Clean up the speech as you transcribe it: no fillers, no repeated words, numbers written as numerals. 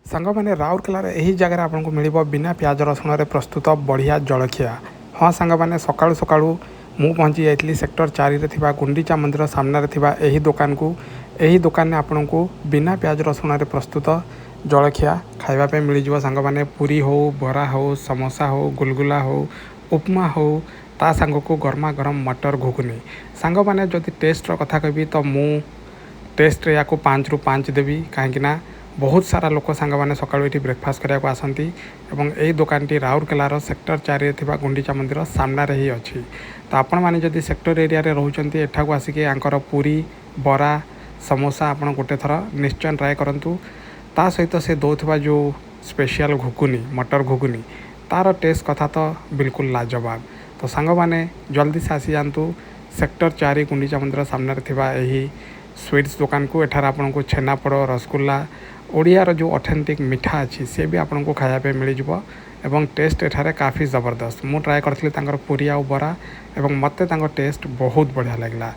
ସାଙ୍ଗମାନେ, ରାଉରକେଲାର ଏହି ଜାଗାରେ ଆପଣଙ୍କୁ ମିଳିବ ବିନା ପିଆଜ ରସୁଣରେ ପ୍ରସ୍ତୁତ ବଢ଼ିଆ ଜଳଖିଆ। ହଁ ସାଙ୍ଗମାନେ, ସକାଳୁ ସକାଳୁ ମୁଁ ପହଞ୍ଚି ଯାଇଥିଲି ସେକ୍ଟର 4ରେ ଥିବା ଗୁଣ୍ଡିଚା ମନ୍ଦିର ସାମ୍ନାରେ ଥିବା ଏହି ଦୋକାନକୁ। ଏହି ଦୋକାନରେ ଆପଣଙ୍କୁ ବିନା ପିଆଜ ରସୁଣରେ ପ୍ରସ୍ତୁତ ଜଳଖିଆ ଖାଇବା ପାଇଁ ମିଳିଯିବ। ସାଙ୍ଗମାନେ, ପୁରୀ ହେଉ, ବରା ହେଉ, ସମୋସା ହେଉ, ଗୁଲଗୁଲା ହେଉ, ଉପମା ହେଉ, ତା ସାଙ୍ଗକୁ ଗରମା ଗରମ ମଟର ଘୁଗୁନି। ସାଙ୍ଗମାନେ, ଯଦି ଟେଷ୍ଟର କଥା କହିବି ତ ମୁଁ ଟେଷ୍ଟରେ ୟାକୁ 5ରୁ 5 ଦେବି, କାହିଁକିନା ବହୁତ ସାରା ଲୋକ ସାଙ୍ଗମାନେ ସକାଳୁ ଏଠି ବ୍ରେକଫାଷ୍ଟ କରିବାକୁ ଆସନ୍ତି ଏବଂ ଏହି ଦୋକାନଟି ରାଉରକେଲାର ସେକ୍ଟର 4ରେ ଥିବା ଗୁଣ୍ଡିଚା ମନ୍ଦିର ସାମ୍ନାରେ ହିଁ ଅଛି। ତ ଆପଣମାନେ ଯଦି ସେକ୍ଟର ଏରିଆରେ ରହୁଛନ୍ତି, ଏଠାକୁ ଆସିକି ୟାଙ୍କର ପୁରୀ, ବରା, ସମୋସା ଆପଣ ଗୋଟେ ଥର ନିଶ୍ଚୟ ଟ୍ରାଏ କରନ୍ତୁ। ତା ସହିତ ସେ ଦେଉଥିବା ଯେଉଁ ସ୍ପେଶିଆଲ ଘୁଗୁନି, ମଟର ଘୁଗୁନି, ତାର ଟେଷ୍ଟ କଥା ତ ବିଲକୁଲ ଲାଜବାବ। ତ ସାଙ୍ଗମାନେ, ଜଲ୍ଦି ସେ ଆସିଯାଆନ୍ତୁ ସେକ୍ଟର 4 ଗୁଣ୍ଡିଚା ମନ୍ଦିର ସାମ୍ନାରେ ଥିବା ଏହି ସୁଇଟ୍ସ ଦୋକାନକୁ। ଏଠାରେ ଆପଣଙ୍କୁ ଛେନାପୋଡ଼, ରସଗୋଲ୍ଲା, ଓଡ଼ିଆର ଯେଉଁ ଅଥେଣ୍ଟିକ୍ ମିଠା ଅଛି, ସେ ବି ଆପଣଙ୍କୁ ଖାଇବା ପାଇଁ ମିଳିଯିବ ଏବଂ ଟେଷ୍ଟ ଏଠାରେ କାଫି ଜବରଦସ୍ତ। ମୁଁ ଟ୍ରାଏ କରିଥିଲି ତାଙ୍କର ପୁରୀ ଆଉ ବରା ଏବଂ ମୋତେ ତାଙ୍କ ଟେଷ୍ଟ ବହୁତ ବଢ଼ିଆ ଲାଗିଲା।